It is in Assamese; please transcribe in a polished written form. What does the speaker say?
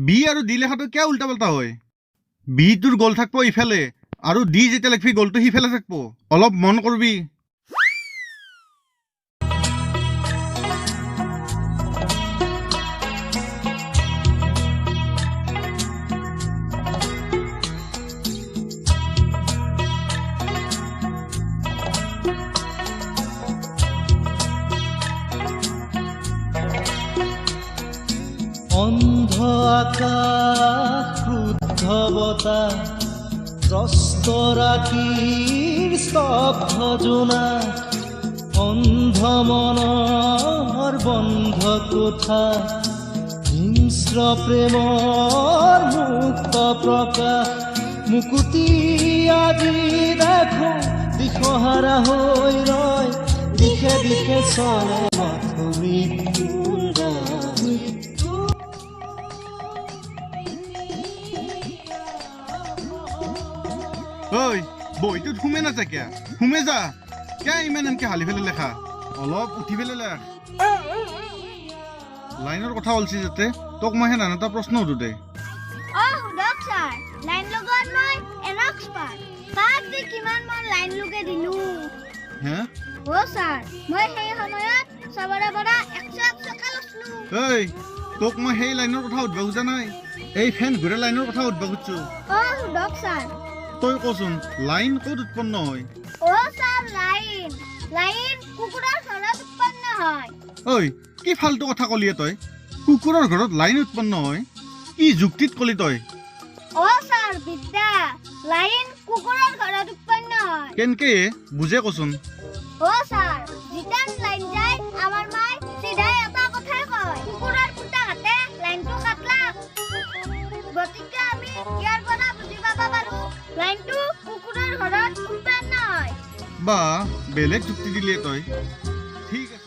বি আৰু ডি লেখাটো কিয় উল্টা পাল্টা হয়? বিটোৰ গ'ল থাকব ইফালে আৰু ডি যেতিয়া লিখবি গ'লটো সিফালে থাকব। অলপ মন কৰবি। অন্ধ আকাশ, ক্ৰুদ্ধ বতাহ, ত্ৰস্ত ৰাতিৰ স্তব্ধ জোনাক, অন্ধ মনৰ বন্ধ কোঠা, হিংস্ৰ প্ৰেমৰ মুক্ত প্ৰকাশ। মুকুতি আজি দেখো দিশহাৰা হৈ ৰয়, দিশে দিশে চলে মাথো মৃত্যুৰ গান। ঐ, বহীটোত সোমে নাযা কিয়া? সোমে যা। কিয় ইমান এনকে হালি ফেলে লেখা? অলপ উঠি পেলাই লেখ। লাইনৰ কথা ওলছি যাতে তোক মই সেনান এটা প্ৰশ্ন সুধো দে। অ, সোধক ছাৰ। লাইন লগোৱাত মই এক্সপাৰ্ট। কাক যে কিমান মই লাইন লগাই দিলো। হে? অ ছাৰ, মই সেই সময়ত চবৰে পৰা 100 100কে লৈছিলো। ঐ, তোক মই সেই লাইনৰ কথা সুধব খোজা নাই, এই ফেন ঘূৰা লাইনৰ কথা সুধব খুজিছো। অ, সোধক ছাৰ। তই কচোন, লাইন ক'ত উৎপন্ন হয়? অ ছাৰ, লাইন লাইন কুকুৰৰ ঘৰত উৎপন্ন হয়। ঐ, কি ফাল্টু কথা কলিয়ে তই? কুকুৰৰ ঘৰত লাইন উৎপন্ন হয়? কি যুক্তিত কলি তই? অ ছাৰ, বিদ্যা, লাইন কুকুৰৰ ঘৰত উৎপন্ন হয়। কেনকে বুজে কচোন। অ ছাৰ, যেতিয়া লাইন যায় আমাৰ মাই চিধাই এটা কথাই কয়, কুকুৰৰ পুতাকহঁতে লাইনটো কাটলাক। গতিকে আমি ইয়াৰ পৰা বুজি পাব পাৰো লাইনটো কুকুৰৰ ঘৰত উৎপন্ন হয়। বা, বেলেগ যুক্তি দিলিয়ে তই। ঠিক আছে।